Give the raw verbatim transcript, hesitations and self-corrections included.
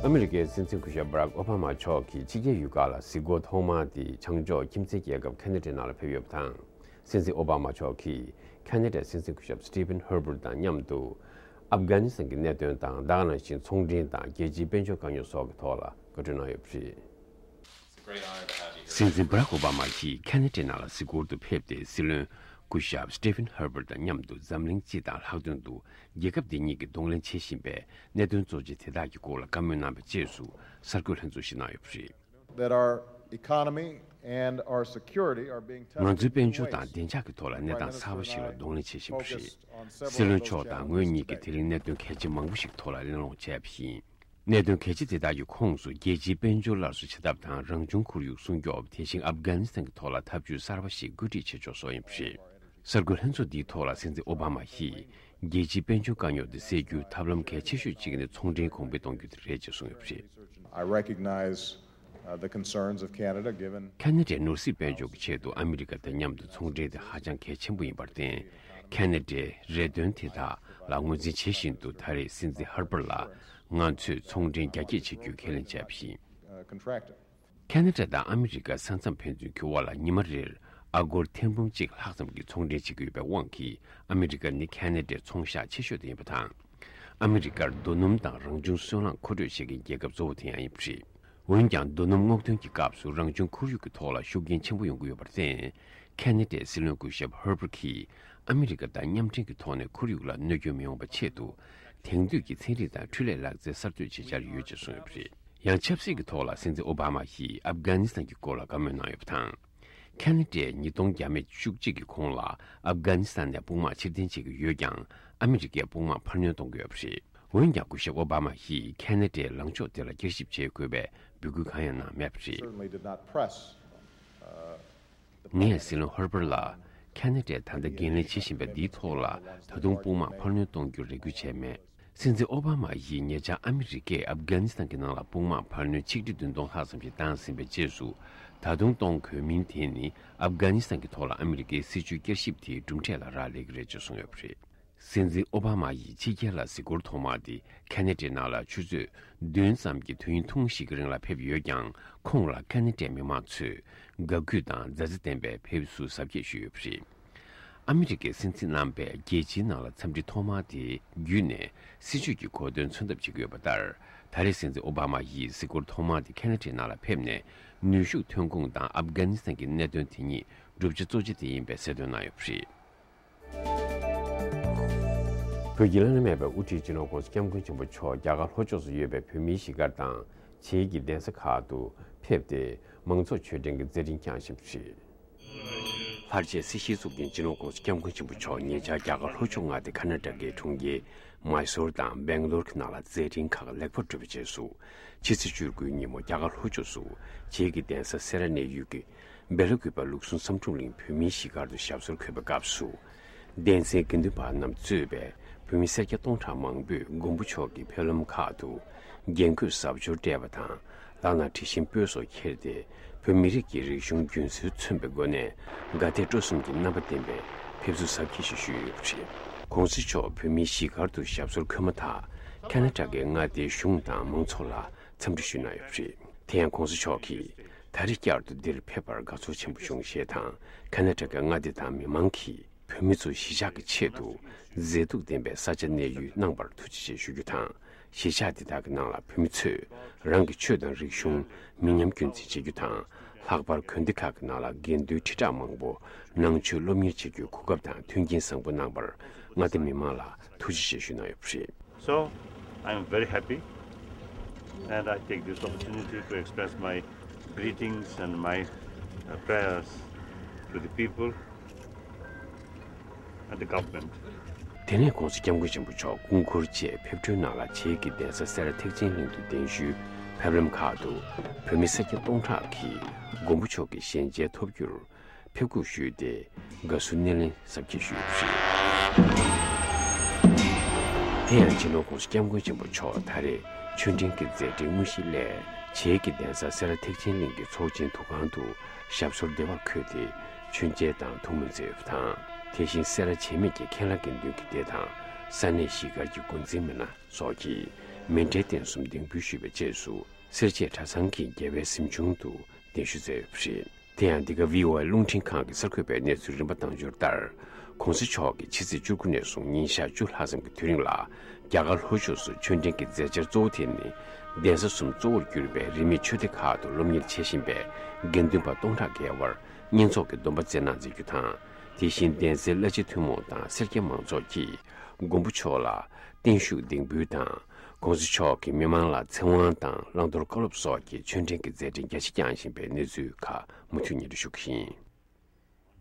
ཨ་མི་རི་ཀའི་སྲིད་འཛིན་སྐུ་ཞབས་བྷ་རག་ཨོ་བྷ་མ་མཆོག་གིས་ཕྱི་རྒྱལ་ཡུལ་ཁག་ལ་གཟིགས་སྐོར་ཐོག་མ་དེ་བྱང་ཕྱོགས་ཁྱིམ་མཚེས་རྒྱལ་ཁབ་ཁེ་ན་ཌའི་ནང་ལ་ཕེབས་ཡོད་པ་དང་། སྲིད་འཛིན་ཨོ་བྷ་མ་མཆོག་གིས་ཁེ་ན་ཌའི་སྲིད་འཛིན་སྐུ་ཞབས་སི་ཊི་ཕན་ཧར་པར་དང་མཉམ་དུ། ཨབ་གྷ་ནི་སི་ཐན་གྱི་གནད་དོན་དང་ད་ག་ནང་བཞིན་ཚོང་འབྲེལ་དང་རྒྱལ་སྤྱིའི་དཔལ་འབྱོར་དཀའ་རྙོག་སོགས་ཀྱི་ཐོག་ལ་བཀའ་འཁྲོལ་གནང་ཡོད་པ་རེད། སྲིད་འཛིན་བྷ་རག་ཨོ་བྷ་མ་ཡིས་ཁེ་ན་ཌའི་ནང་ལ་གཟིགས་སྐོར་དུ་ཕེབས་ཏེ། སྲིད་བློན་སྐུ་ཞབས་སི་ཊི་ཕན་ཧར་པར་དང་མཉམ་དུ་འཛམ་གླིང་སྤྱི་དང་ལྷག་དོན་དུ་རྒྱལ་ཁབ་འདི་གཉིས་ཀྱིས་གདོང་ལེན་བྱེད་བཞིན་པའི་གནད་དོན་གཙོ་ཆེ་དེ་དག་གི་སྐོར་ལ་བཀའ་མོལ་གནང་བའི་རྗེས་སུ་གསར་འགོད་ལྷན་ཚོགས་ཤིག་གནང་ཡོད་པ་རེད། That our economy and our security are being tested ང་ཚོའི་དཔལ་འབྱོར་དང་བདེ་འཇགས་ཀྱི་ཐོག་ལ་གནས་སྟངས་གསར་པ་ཞིག་ལ་གདོང་ལེན་བྱེད་བཞིན་པ་རེད། སྲིད་བློན་མཆོག་དང་ངོས་གཉིས་ཀྱིས་དེ་རིང་གནད་དོན་གལ་ཆེ་མང་པོ་ཞིག་ཐོག་ལ་གླེང་སློང་བྱས་པ་ཡིན། གནད་དོན་གལ་ཆེ་དེ་དག་གི་ཁོངས་སུ་རྒྱལ་སྤྱིའི་དཔལ་འབྱོར་སླར་གསོ་བྱེད་ཐབས་དང་། རང་བྱུང་ཁོར་ཡུག་སྲུང་སྐྱོབ། དེ་བཞིན་ཨབ་གྷ་ནི་སི་ཐན་གྱི་ཐོག་ལ་ཐབས་ཇུས་གསར་པ་ཞིག་བཀོད་སྒྲིག་བྱེད་ཕྱོགས་སོགས་ཡིན་པ་རེད། གསར་འགོད་ལྷན་ཚོགས་འདིའི་ཐོག་ལ་སྲིད་འཛིན་ཨོ་བྷ་མ་ཡིས། རྒྱལ་སྤྱིའི་དཔལ་འབྱོར་དཀའ་རྙོག་དེ་སེལ་རྒྱུའི་ཐབས་ལམ་གལ་ཆེ་ཤོས་གཅིག་ནི་ཚོང་འབྲེལ་གོང་འཕེལ་གཏོང་རྒྱུ་དེ་རེད་ཅེས་གསུངས་ཡོད་པ་རེད། I recognize, uh, the concerns of Canada, given ཁེ་ན་ཌའི་ནོར་སྲིད་དཔལ་འབྱོར་གྱི་ཆེད་དུ་ཨ་མི་རི་ཀ་དང་མཉམ་དུ་ཚོང་འབྲེལ་དེ་ཧ་ཅང་གལ་ཆེན་པོ་ཡིན་པར་བརྟེན། ཁེ་ན་ཌའི་རེ་འདུན་དེ་དག་ལ་ངོས་འཛིན་བྱེད་བཞིན་དུ། ད་རེས་སྲིད་འཛིན་ཧར་པར་ལ་ང་ཚོས་ཚོང་འབྲེལ་རྒྱ་སྐྱེད་བྱེད་རྒྱུའི་ཁས་ལེན་བྱས་པ་ཡིན། Uh, contracted. ཁེ་ན་ཌ་དང་ཨ་མི་རི་ཀ་ས་མཚམས་ཕན་ཚུན་གྱི་དབར་ལ་ཉི་མ་རེར་ཨ་སྒོར་ཐེར་འབུམ་གཅིག་ལྷག་ཙམ་གྱི་ཚོང་འབྲེལ་བྱེད་ཀྱི་ཡོད་པའི་དབང་གིས། ཨ་མི་རི་ཀ་ནི་ཁེ་ན་ཌའི་ཚོང་ཤག་ཆེ་ཤོས་དེ་ཡིན་པ་དང་། ཨ་མི་རི་ཀར་རྡོ་སྣུམ་དང་རང་བྱུང་སོལ་རླངས་མཁོ་སྤྲོད་བྱེད་མཁན་རྒྱལ་ཁབ་གཙོ་བོ་དེ་ཡང་ཡིན་པ་རེད། འོན་ཀྱང་། རྡོ་སྣུམ་སྔོག་འདོན་གྱི་སྐབས་སུ་རང་བྱུང་ཁོར་ཡུག་གི་ཐོག་ལ་ཤུགས་རྐྱེན་ཆེན་པོ་ཡོང་གི་ཡོད་པར་བརྟེན། ཁེ་ན་ཌའི་སྲིད་བློན་སྐུ་ཞབས་ཧར་པར་གྱིས་ཨ་མི་རི་ཀ་དང་མཉམ་འབྲེལ་གྱི་ཐོག་ནས་ཁོར་ཡུག་ལ་གནོད་སྐྱོན་མི་ཡོང་བའི་ཆེད་དུ། དེང་དུས་ཀྱི་ཚན་རིག་དང་འཕྲུལ་ལས་ལག་རྩལ་གསར་གཏོད་བྱེད་འཆར་ཡོད་ཅེས་གསུངས་ཡོད་པ་རེད། ཡང་ཆབ་སྲིད་ཀྱི་ཐོག་ལ་སྲིད་འཛིན་ཨོ་བྷ་མ་ཡིས་ཨབ་གྷ་ནི་སི་ཐན་གྱི་སྐོར་ལ་བཀའ་མོལ་གནང་ཡོད་པ་དང་། ཁེ་ན་ཌས་ཉིས་སྟོང་བརྒྱ་མེད་བཅུ་གཅིག་གི་གོང་ལ་ཨབ་གྷ་ནི་སི་ཐན་ནས་དཔུང་དམག་ཕྱིར་འཐེན་བྱེད་ཀྱི་ཡོད་ཀྱང་། ཨ་མི་རི་ཀས་དཔུང་དམག་འཕར་སྣོན་གཏོང་གི་ཡོད་པ་རེད། འོན་ཀྱང་། སྐུ་ཞབས་ཨོ་བྷ་མ་ཡིས་ཁེ་ན་ཌའི་ལངས་ཕྱོགས་དེ་ལ་བསྐྱར་ཞིབ་བྱེད་དགོས་པའི་འབོད་སྐུལ་གང་ཡང་གནང་མེད་པ་རེད། Certainly did not press, uh, ངས་སྲིད་བློན་ཧར་པར་ལ་ཁེ་ན་ཌས་ད་ལྟ་འགན་ལེན་བྱེད་བཞིན་པ་འདིའི་ཐོག་ལ་ད་དུང་དཔུང་དམག་འཕར་སྣོན་གཏོང་རྒྱུར་རེ་སྐུལ་བྱས་མེད། སྲིད་འཛིན་ཨོ་བྷ་མ་ཡིས་ཉེ་ཆར་ཨ་མི་རི་ཀས་ཨབ་གྷ་ནི་སི་ཐན་གྱི་ནང་ལ་དཔུང་དམག་འཕར་སྣོན་ཆིག་ཁྲི་བདུན་སྟོང་ལྷག་ཙམ་ཞིག་བཏང་ཟིན་པའི་རྗེས་སུ། ད་དུང་གཏོང་དགོས་མིན་དེ་ནི། ཨབ་གྷ་ནི་སི་ཐན་གྱི་ཐོག་ལ་ཨ་མི་རི་ཀའི་སྲིད་བྱུས་བསྐྱར་ཞིབ་དེའི་གྲུབ་འབྲས་ལ་རག་ལས་ཀྱི་རེད་ཅེས་གསུངས་ཡོད་པ་རེད། སྲིད་འཛིན་ཨོ་བྷ་མ་ཡིས་ཕྱི་རྒྱལ་ལ་གཟིགས་སྐོར་ཐོག་མ་དེ་ཁེ་ན་ཌའི་ནང་ལ་ཆུ་ཚོད་བདུན་ཙམ་གྱི་དུས་ཡུན་ཐུང་ངུ་ཞིག་གི་རིང་ལ་ཕེབས་ཡོད་ཀྱང་། ཁོང་ལ་ཁེ་ན་ཌའི་མི་མང་ཚོས་དགའ་གུས་དང་མཛའ་བརྩེ་ལྡན་པའི་ཕེབས་བསུ་གཟབ་རྒྱས་ཞུས་ཡོད་པ་རེད། ཨ་མི་རི་ཀའི་སྲིད་འཛིན་རྣམ་པས་རྒྱལ་སྤྱིའི་ནང་ལ་འཚམས་འདྲི་ཐོག་མ་དེ་བརྒྱུད་ནས་སྲིད་བྱུས་ཀྱི་གོ་དོན་མཚོན་ཐབས་བྱེད་ཀྱི་ཡོད་པ་ལྟར། ད་རེས་སྲིད་འཛིན་ཨོ་བྷ་མ་ཡིས་གཟིགས་སྐོར་ཐོག་མ་དེ་ཁེ་ན་ཌའི་ནང་ལ་ཕེབས་ནས། ནུས་ཤུགས་ཐོན་ཁུངས་དང་ཨབ་གྷ་ནི་སི་ཐན་གྱི་གནད་དོན་དེ་ཉིད་བསྒྲུབ་བྱ་གཙོ་ཆེ་དེ་ཡིན་པའི་གསལ་སྟོན་གནང་ཡོད་པ་རེད། བོད་ཀྱི་བླ་ན་མེད་པའི་དབུ་ཁྲིད་སྤྱི་ནོར་༸གོང་ས་༸སྐྱབས་མགོན་ཆེན་པོ་མཆོག་རྒྱ་གར་ལྷོ་ཕྱོགས་སུ་ཡོད་པའི་བོད་མིའི་གཞིས་སྒར་དང་བྱེས་ཀྱི་གདན་ས་ཁག་ཏུ་ཕེབས་ཏེ། མང་ཚོགས་མཆོད་སྤྲིན་གྱི་མཛད་འཕྲིན་བསྐྱངས་བཞིན་པ་རེད། ལྷར་བཅས་སྲིད་ཞིའི་གཙུག་རྒྱན་སྤྱི་ནོར་༸གོང་ས་༸སྐྱབས་མགོན་ཆེན་པོ་མཆོག་ཉེ་ཆར་རྒྱ་གར་ལྷོ་ཕྱོགས་མངའ་སྡེ་ཀར་ན་ཊ་ཀའི་དྲུང་ཁྱེར་མཱི་སོར་དང་སྦེང་ལོར་གྱི་ནང་ལ་མཛད་འཕྲིན་ཁག་ལེགས་པར་གྲུབ་པའི་རྗེས་སུ། ཕྱི་ཚེས་བཅུ་དགུའི་ཉིན་མོ་རྒྱ་གར་ལྷོ་ཕྱོགས་སུ་བྱེས་ཀྱི་གདན་ས་སེ་ར་གནས་ཡུལ་གྱི་སྦེ་ལ་ཀུ་པ་ལུགས་ཟུང་བསམ་འགྲུབ་གླིང་བོད་མིའི་གཞིས་སྒར་དུ་ཞབས་སོར་འཁོད་པའི་སྐབས་སུ། བསྟན་འཛིན་དགེ་འདུན་པ་རྣམས་གཙོས་པའི་བོད་མི་སེར་སྐྱ་སྟོང་ཕྲག་མང་པོས་མགོན་པོ་མཆོག་གི་ཕེབས་ལམ་ཁག་ཏུ་རྒྱན་གོས་གཟབ་མཆོར་སྤྲས་པ་དང་། ལག་ན་དྲི་ཞིམ་སྤོས་སོགས་ཁྱེར་ཏེ། བོད་མི་རིགས་ཀྱི་རིག་གཞུང་རྒྱུན་སྲོལ་མཚོན་པའི་སྒོ་ནས། དགའ་དད་སྤྲོ་གསུམ་གྱི་རྣམ་པ་ལྡན་པའི་ཕེབས་བསུ་གཟབ་རྒྱས་ཤིག་ཞུས་ཡོད་པ་རེད། ༸གོང་ས་མཆོག་བོད་མིའི་གཞིས་སྒར་དུ་ཞབས་སོར་འཁོད་མ་ཐག་ཁ་ན་ཊ་ཀའི་མངའ་སྡེའི་གཞུང་དང་མང་ཚོགས་ལ་འཚམས་འདྲི་ཞུས་གནང་ཡོད་པ་རེད། དེ་ཡང་༸གོང་ས་མཆོག་གིས། ད་རེས་བསྐྱར་དུ་འདིར་ཕེབས་པར་དགའ་ཚོར་ཆེན་པོ་བྱུང་ཞེས་དང་། ཁ་ན་ཊ་ཀའི་མངའ་སྡེ་དང་མི་མང་གིས། བོད་མི་ཚོ་གཞིས་ཆགས་ཀྱི་ཆེད་དུ་མཛེས་སྡུག་ལྡན་པའི་ས་ཆ་གནས་ཡུལ་གནང་བར་ཐུགས་རྗེ་ཆེ་ཞུ་རྒྱུ་དང་། གཞིས་ཆགས་འདི་དག་གི་ནང་ལ་བོད་མི་ཚོས་རང་གི་ཆོས་དང་རིག་གཞུང་མི་ཉམས་རྒྱུན་འཛིན་བྱེད་རྒྱུ་དང་། ལྷག་པར་དགོན་སྡེ་ཁག་གི་ནང་ལ་དགེ་འདུན་ཁྲི་ཕྲག་མང་པོ་ནང་ཆོས་སློབ་གཉེར་བྱེད་རྒྱུའི་གོ་སྐབས་དང་མཐུན་རྐྱེན་བཟང་པོ་གནང་བར་མངའ་སྡེ་མི་མང་ལ་ཐུགས་རྗེ་ཆེ་ཞུ་གནང་ཡོད་པ་རེད། So, I am very happy and I take this opportunity to express my greetings and my uh, prayers to the people and the government. དེ་ནས་༸གོང་ས་༸སྐྱབས་མགོན་ཆེན་པོ་མཆོག་སྐུ་འཁོར་བཅས་ཕེབས་འཁྲུངས་ནང་ལ་བྱེས་ཀྱི་གདན་ས་སེ་ར་ཐེག་ཆེན་གླིང་དུ་གདན་ཞུའི་ཕེབས་ལམ་ཁག་ཏུ་བོད་མི་སེར་སྐྱ་སྟོང་ཕྲག་གིས་མགོན་པོ་མཆོག་གི་ཞལ་མཇལ་ཐོབ་རྒྱུར་ཕེབས་སྒུག་ཞུས་ཏེ། དགའ་བསུ་སྣེ་ལེན་གཟབ་རྒྱས་ཞུས་ཡོད་པ་རེད། དེ་ཡང་སྤྱི་ནོར་༸གོང་ས་༸སྐྱབས་མགོན་ཆེན་པོ་མཆོག་ད་རེས་མཆོད་སྤྲིན་གྱི་མཛད་འཕྲིན་དངོས་གཞི་སླད་བྱེས་ཀྱི་གདན་ས་སེ་ར་ཐེག་ཆེན་གླིང་གི་ཚོགས་ཆེན་འདུ་ཁང་དུ་ཞབས་སོར་བདེ་བར་འཁོད་དེ་མཆོད་མཇལ་དང་ཐུགས་སྨོན་མཛད་ཡོད་པ་དང་། དེ་བཞིན་སེ་ར་བྱེས་སྨད་ཀྱི་མཁན་བླ་དགེ་འདུན་གྱི་སྡེ་དང་ས་གནས་གཞིས་སྒར་གྱི་འགོ་འཛིན་མི་སྣ་སོགས་ཀྱིས་ མཎྜལ་རྟེན་གསུམ་འདེགས་འབུལ་ཞུས་པའི་རྗེས་སུ། སེར་བྱེས་གྲྭ་ཚང་གི་རྒྱལ་བའི་གཟིམ་ཆུང་དུ་གདན་ཞུ་མཛད་ཡོད་པ་རེད། དེ་ཡང་འདི་ག་བྷི་ཨོ་ཨེ་རླུང་འཕྲིན་ཁང་གིས་གསར་འགོད་པའི་གནས་ཚུལ་རིམ་པ་དང་སྦྱོར་ལྟར། ྋགོང་ས་མཆོག་གིས་ཕྱི་ཚེས་བཅུ་དགུ་ནས་བཟུང་ཉིན་ཞག་བཅུ་ལྷག་ཙམ་གྱི་དུས་རིང་ལ། རྒྱ་གར་ལྷོ་ཕྱོགས་སུ་ཆོས་འབྲེལ་གྱི་མཛད་འཆར་གཙོ་བོ་དེ་ནི། གདན་ས་གསུམ་གཙོ་བོར་གྱུར་པའི་རིས་མེད་ཆོས་སྡེ་ཁག་ཏུ་སློབ་གཉེར་བྱེད་བཞིན་པའི་དགེ་འདུན་པ་སྟོང་ཕྲག་བརྒལ་བར་བསྙེན་རྫོགས་ཀྱི་སྡོམ་པ་སྩལ་གནང་མཛད་རྒྱུ་དང་། དེ་བཞིན་གདན་སའི་བླ་སྤྱི་ཐུན་མོང་དང་སེར་སྐྱ་མང་ཚོགས་ཀྱིས་མགོན་པོ་མཆོག་ལ་བརྟན་བཞུགས་འདེགས་འབུལ་དང་། ྋགོང་ས་མཆོག་གིས་མི་མང་ལ་ཚེ་དབང་དང་བླང་དོར་བཀའ་སློབ་སོགས་ཀྱི་ཆོས་འབྲེལ་གྱི་མཛད་འཕྲིན་རྒྱ་ཆེ་བསྐྱངས་བཞིན་པའི་གནས་ཚུལ་ཁག་མུ་མཐུད་སྙན་སྒྲོན་ཞུ་གི་ཡིན།